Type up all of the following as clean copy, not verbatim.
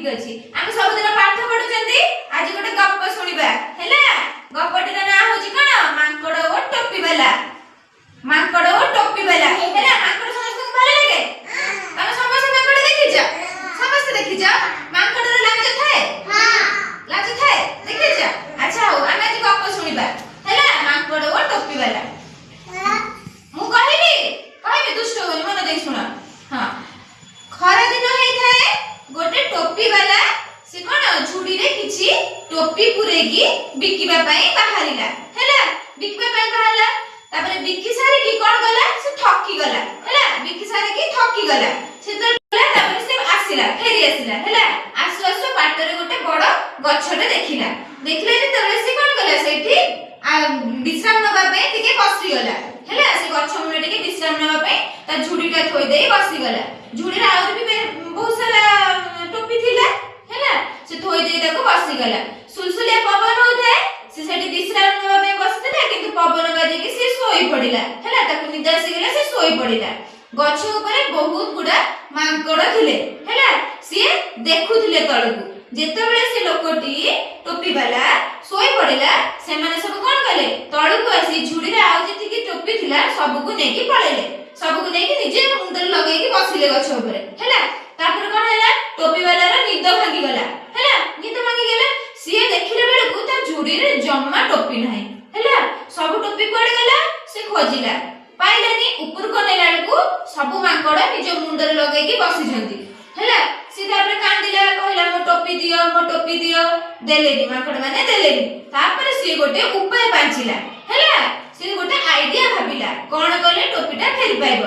ଠିକ ଅଛି। ଆମେ ସବୁଦିନ ପାଠ ପଢୁଛନ୍ତି, ଆଜି ଗୋଟେ ଗପ ଶୁଣିବା, ହେଲା? ଗପଟିର ନାଁ ହଉଛି କଣ? ମାଙ୍କଡ ଓ ଟୋପି ବାଲା। ମାଙ୍କଡ ଓ ଟୋପି ବାଲା, ହେଲା? ମାଙ୍କଡ ସମସ୍ତଙ୍କୁ ଭଲ ଲାଗେ। ତମେ ସମସ୍ତେ ମାଙ୍କଡ ଦେଖିଛ? ସମସ୍ତେ ଦେଖିଛ? ମାଙ୍କଡର ଲାଞ୍ଜ ଥାଏ? ଲାଞ୍ଜ ଥାଏ, ଦେଖିଛ? ଆଚ୍ଛା ହଉ, ଆମେ ଆଜି ଗପ ଶୁଣିବା, ହେଲା? ମାଙ୍କଡ ଓ ଟୋପି ବାଲା। ମୁଁ କହିବି, କହିବି, ଦୁଷ୍ଟ ହୁଅନି, ମନ ଦେଇ ଶୁଣ। ହଁ, ଖରା ଦିନ ହେଇଥାଏ। ଗୋଟେ ଟୋପି ବାଲା, ସେ କଣ ଝୁଡିରେ କିଛି ଟୋପି ପୁରେଇକି ବିକିବା ପାଇଁ ବାହାରିଲା, ହେଲା? ବିକିବା ପାଇଁ ବାହାରିଲା। ତାପରେ ବିକି ସାରିକି କଣ କଲା? ସେ ଥକି ଗଲା, ହେଲା? ବିକି ସାରିକି ଥକି ଗଲା। ସେ ଗଲା, ତାପରେ ସେ ଆସିଲା, ଫେରି ଆସିଲା, ହେଲା? ଆସୁ ଆସୁ ବାଟରେ ଗୋଟେ ବଡ ଗଛଟେ ଦେଖିଲା। ଦେଖିଲା ଯେତେବେଳେ, ସେ କଣ କଲା? ସେଇଠି ବିଶ୍ରାମ ନବା ପାଇଁ ଟିକେ ବସିଗଲା, ହେଲା? ସେ ଗଛ ମୂଳରେ ଟିକେ ବିଶ୍ରାମ ନବା ପାଇଁ ତା ଝୁଡିଟା ଥୋଇ ଦେଇ ବସିଗଲା। ଝୁଡିରେ ଆହୁରି ବି ବହୁତ ସାରା ଟୋପି ଥିଲା, ହେଲା? ସେ ଥୋଇ ଦେଇ ତାକୁ ବସିଗଲା। ସୁଲସୁଲିଆ ପବନ ହଉଥାଏ। ସେ ସେଠି ବିଶ୍ରାମ ନବା ପାଇଁ ବସିଥିଲା, କିନ୍ତୁ ପବନ ବାଜିକି ସେ ଶୋଇ ପଡିଲା, ହେଲା? ତାକୁ ନିଦ ଆସିଗଲା, ସେ ଶୋଇ ପଡିଲା। ଗଛ ଉପରେ ବହୁତ ଗୁଡା ମାଙ୍କଡ ଥିଲେ, ହେଲା? ସିଏ ଦେଖୁଥିଲେ ତଳକୁ। ଯେତେବେଳେ ସେ ଲୋକଟି ଟୋପି ବାଲା ଶୋଇ ପଡିଲା, ସେମାନେ ସବୁ କଣ କଲେ? ତଳକୁ ଆସି ଝୁଡିରେ ଆଉ ଯେତିକି ଟୋପି ଥିଲା ସବୁକୁ ନେଇକି ପଳେଇଲେ। ସବୁକୁ ନେଇକି ନିଜେ ମୁଣ୍ଡରେ ଲଗେଇକି ବସିଲେ ଗଛ ଉପରେ, ହେଲା? ତାପରେ କଣ ହେଲା? ଟୋପି ବାଲାର ନିଦ ଭାଙ୍ଗିଗଲା, ହେଲା? ନିଦ ଭାଙ୍ଗିଗଲା। ସିଏ ଦେଖିଲା ବେଳକୁ ତା ଝୁଡିରେ ଜମା ଟୋପି ନାହିଁ, ହେଲା? ସବୁ ଟୋପି କୁଆଡେ ଗଲା? ସେ ଖୋଜିଲା, ପାଇଲାନି। ଉପରକୁ ଅନେଇଲା ବେଳକୁ ସବୁ ମାଙ୍କଡ ନିଜ ମୁଣ୍ଡରେ ଲଗେଇକି ବସିଛନ୍ତି, ହେଲା? ସେ ତାପରେ କାନ୍ଦିଲା, କହିଲା, "ମୋ ଟୋପି ଦିଅ, ମୋ ଟୋପି ଦିଅ।" ଦେଲେନି, ମାଙ୍କଡ ମାନେ ଦେଲେନି। ତାପରେ ସିଏ ଗୋଟେ ଉପାୟ ପାଞ୍ଚିଲା, ହେଲା? ସିଏ ଗୋଟେ ଆଇଡିଆ ଭାବିଲା, କଣ କଲେ ଟୋପିଟା ଫେରି ପାଇବ।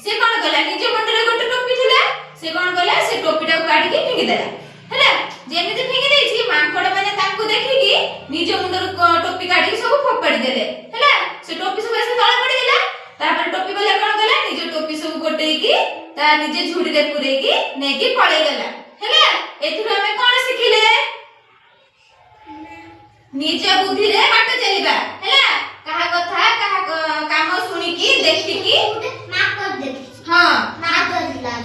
ସେ କଣ କଲା? ନିଜ ମୁଣ୍ଡରେ ଗୋଟେ ଟୋପି ଥିଲା। ସେ କଣ କଲା? ସେ ଟୋପିଟାକୁ କାଢିକି ଫିଙ୍ଗିଦେଲା, ହେଲା? ଯେମିତି ଫିଙ୍ଗି ଦେଇଛି, ମାଙ୍କଡ ମାନେ ତାକୁ ଦେଖିକି ନିଜ ମୁଣ୍ଡରୁ ଟୋପି କାଢିକି ସବୁ ଫୋପାଡି ଦେଲେ, ହେଲା? ସେ ଟୋପି ସବୁ ଆସି ତଳେ ପଡିଗଲା। ତାପରେ ଟୋପି ବାଲା କଣ କଲା? ନିଜ ଟୋପି ସବୁ ଗୋଟେଇକି ତା ନିଜେ ଝୁଡିରେ ପୁରେଇକି ନେଇକି ପଳେଇଗଲା, ହେଲା? ଏଥିରୁ ଆମେ କଣ ଶିଖିଲେ? ନିଜ ବୁଦ୍ଧିରେ ବାଟ ଚାଲିବା, ହେଲା? କାହା କଥା, କାହା କାମ ଶୁଣିକି ଦେଖିକି। ହଁ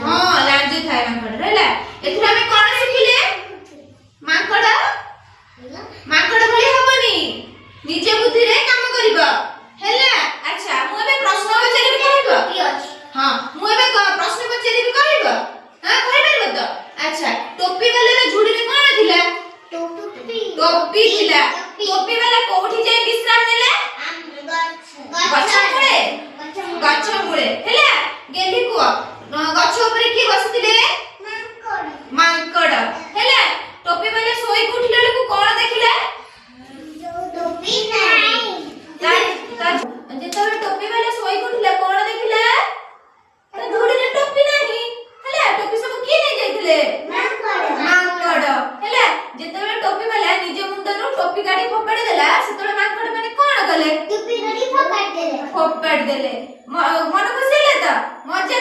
ହଁ, ଲାଞ୍ଜ ଥାଏ ମାଙ୍କଡର, ହେଲା? ଏଥିରୁ ଆମେ କଣ ଶିଖିଲେ? ମାଙ୍କଡ ମାଙ୍କଡ ଭଳି ହବନି, ନିଜ ବୁଦ୍ଧିରେ କାମ କରିବ, ହେଲା? ଆଚ୍ଛା, ମୁଁ ଏବେ ପ୍ରଶ୍ନ ପଚାରିବି, କହିବ? ହଁ, ମୁଁ ଏବେ ପ୍ରଶ୍ନ ପଚାରିବି, କହିବ? ହଁ, କହିପାରିବ ତ? ଆଚ୍ଛା, ଟୋପି ବାଲାର ଝୁଡିରେ କଣ ଥିଲା? ଟୋପି ଥିଲା। ଟୋପି ବାଲା କୋଉଠି ଯାଇ ବିଶ୍ରାମ ନେଲା? ଗଛ ମୂଳେ। ଗଛ ମୂଳେ, ହେଲା? ଗେଲି, କୁହ, ଗଛ ଉପରେ କିଏ ବସିଥିଲେ? ମାଙ୍କଡ, ହେଲା? ଟୋପି ବାଲା ଶୋଇକି ଉଠିଲା ବେଳକୁ କଣ ଦେଖିଲା? ଯେତେବେଳେ ଟୋପି ବାଲା ଶୋଇକି ଉଠିଲା, କଣ ଦେଖିଲା? ତା ଝୁଡିରେ ଟୋପି ନାହିଁ, ହେଲା? ଟୋପି ସବୁ କିଏ ନେଇ ଯାଇଥିଲେ? ମାଙ୍କଡ, ହେଲା? ଯେତେବେଳେ ଟୋପି ବାଲା ନିଜ ମୁଣ୍ଡରୁ ଟୋପି କାଢି ଫୋପାଡି ଦେଲା, ସେତେବେଳେ ମାଙ୍କଡ ମାନେ କଣ କଲେ? ଫୋପାଡି ଦେଲେ। ମନ ଖୁସି ହେଲା ତ? ମଜା